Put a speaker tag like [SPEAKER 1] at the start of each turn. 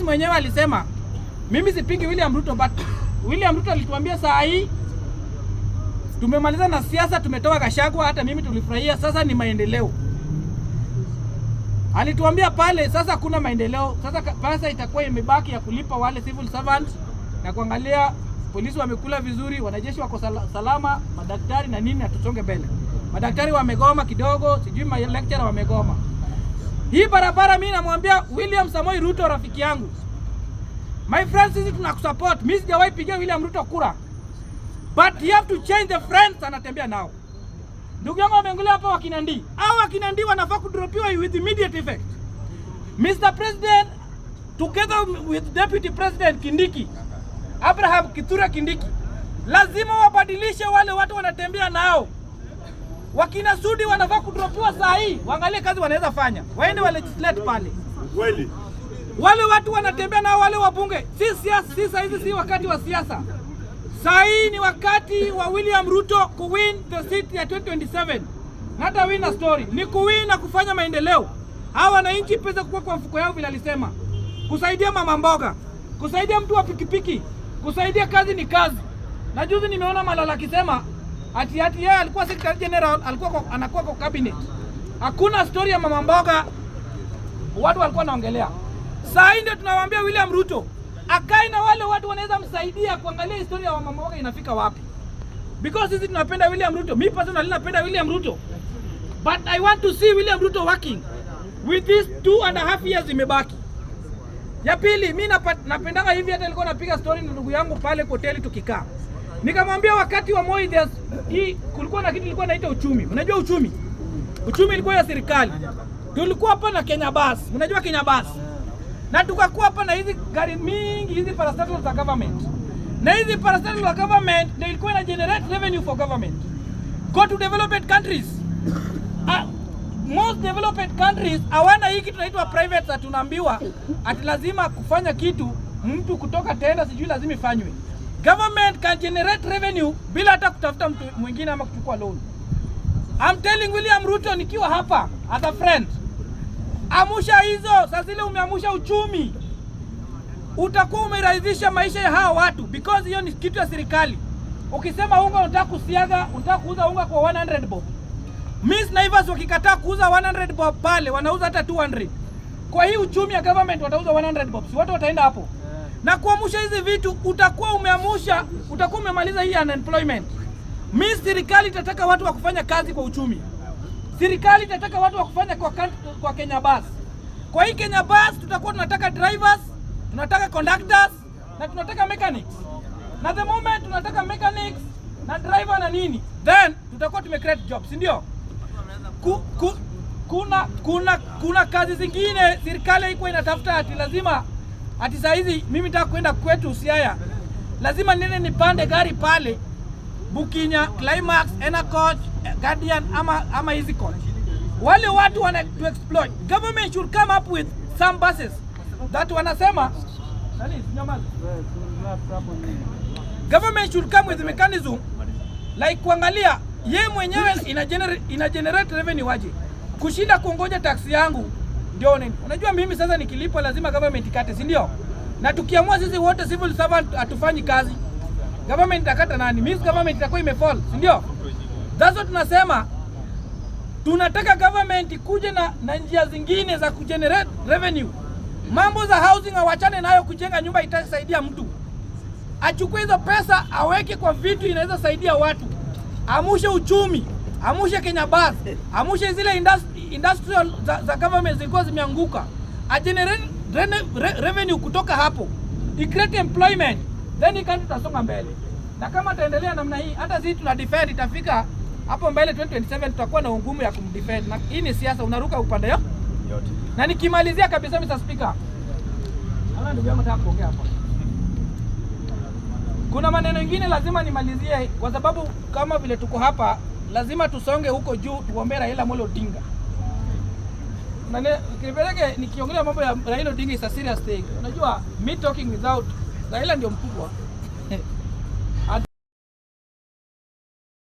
[SPEAKER 1] Mwenyewe alisema, mimi sipingi William Ruto, but William Ruto alituambia saa hii tumemaliza na siasa, tumetoka Gachagua, hata mimi tulifurahia, sasa ni maendeleo. Alituambia pale sasa kuna maendeleo, sasa pesa itakuwa imebaki ya kulipa wale civil servants na kuangalia polisi wamekula vizuri, wanajeshi wako salama, madaktari na nini, na tusonge mbele. Madaktari wamegoma kidogo, sijui ma lecturer wamegoma. Hii barabara mimi namwambia William Samoei Ruto, rafiki yangu, my friend, sisi tunakusupport. Mimi sijawahi pigia William Ruto kura, but you have to change the friends anatembea nao. Ndugu yangu ameongelea hapa wakina Ndii. Hao wakina Ndii wanafaa kudropiwa with immediate effect. Mr. President together with Deputy President Kindiki, Abraham Kithure Kindiki, lazima wabadilishe wale watu wanatembea nao. Wakina Sudi wanafaa kudropiwa saa hii, waangalie kazi wanaweza fanya, waende wa legislate pale.
[SPEAKER 2] Kweli.
[SPEAKER 1] Wale watu wanatembea nao wale wabunge, si siasa, si saa hizi, si wakati wa siasa. Saa hii ni wakati wa William Ruto kuwin the seat ya 2027. Not a win a story, ni kuwin na kufanya maendeleo. Hawa wananchi pesa kuwa kwa mfuko yao vile alisema, kusaidia mama mboga, kusaidia mtu wa pikipiki, kusaidia kazi ni kazi. Na juzi nimeona Malala akisema ati yeye alikuwa secretary general, alikuwa anakuwa kwa cabinet. Hakuna story ya mama mboga watu walikuwa wanaongelea. Saa hii ndio tunawaambia William Ruto akae na wale watu wanaweza msaidia kuangalia historia ya mama mboga inafika wapi, because sisi tunapenda William Ruto. Mi personally napenda William Ruto, but I want to see William Ruto working with these 2.5 years imebaki. Ya pili, mi napendanga hivi, hata nilikuwa napiga story na ndugu yangu pale kwa hoteli tukikaa, nikamwambia wakati wa Moi hii kulikuwa na kitu ilikuwa inaitwa uchumi. Unajua uchumi? Uchumi ilikuwa ya serikali. Tulikuwa hapa na Kenya Bus, unajua Kenya Bus, na tukakuwa hapa na hizi gari mingi, hizi parastatals za government, na hizi parastatals za government ndio ilikuwa ina generate revenue for government. Go to developed countries. Most developed countries hawana hii kitu inaitwa private, ati tunaambiwa ati lazima kufanya kitu mtu kutoka tenda sijui lazima ifanywe. Government can generate revenue bila hata kutafuta mtu mwingine ama kuchukua loan. I'm telling William Ruto nikiwa hapa as a friend, amusha hizo. Saa zile umeamusha uchumi, utakuwa umerahisisha maisha ya hawa watu because hiyo ni kitu ya serikali. Ukisema unga unataka kusiaga, unataka kuuza unga kwa 100 bob. Miss Naivas wakikataa kuuza 100 bob pale, wanauza hata 200. Kwa hii uchumi ya government watauza 100 bob, si watu wataenda hapo. Na kuamusha hizi vitu utakuwa umeamusha, utakuwa umemaliza hii unemployment. Mi serikali itataka watu wa kufanya kazi kwa uchumi. Serikali itataka watu wa kufanya kwa Kenya Bus. Kwa hii Kenya Bus tutakuwa tunataka drivers, tunataka conductors na tunataka mechanics. Na the moment tunataka mechanics na driver na nini, then tutakuwa tume create jobs, si ndio? Ku, ku, kuna kuna kuna kazi zingine serikali haikuwa inatafuta ati lazima ati saa hizi mimi nataka kwenda kwetu Siaya, lazima niende nipande gari pale Bukinya, Climax, Ena Coach, Guardian ama Easy Coach. Wale watu wana to exploit. Government should come up with some buses that wanasema nani, nyamaza. Government should come with mechanism like kuangalia ye mwenyewe ina generate revenue waje kushinda kuongoja tax yangu ndio nini. Unajua mimi sasa nikilipwa lazima government ikate, si ndio? Na tukiamua sisi wote civil servant hatufanyi kazi, government itakata nani? Means government itakuwa imefall, si ndio? That's what tunasema, tunataka government ikuje na njia zingine za kugenerate revenue. Mambo za housing awachane nayo, kujenga nyumba itasaidia mtu achukue hizo pesa aweke kwa vitu inaweza saidia watu, amushe uchumi, amushe Kenya Bus, amushe zile industrial za government zilikuwa zimeanguka, agenerate revenue kutoka hapo, i create employment, then hii country tutasonga mbele. Na kama taendelea namna hii, hata sisi tuna defend, itafika hapo mbele 2027 tutakuwa na ugumu ya kumdefend, na hii ni siasa, unaruka upande yo
[SPEAKER 2] Yote.
[SPEAKER 1] Na nikimalizia kabisa, Mr. Speaker, naona ndugu yangu nataka kuongea hapa. Kuna maneno ingine lazima nimalizie, kwa sababu kama vile tuko hapa, lazima tusonge huko juu tuombee Raila Amolo Odinga. Na kipeleke nikiongelea mambo ya Raila Odinga is a serious thing. Unajua me talking without Raila ndio mkubwa.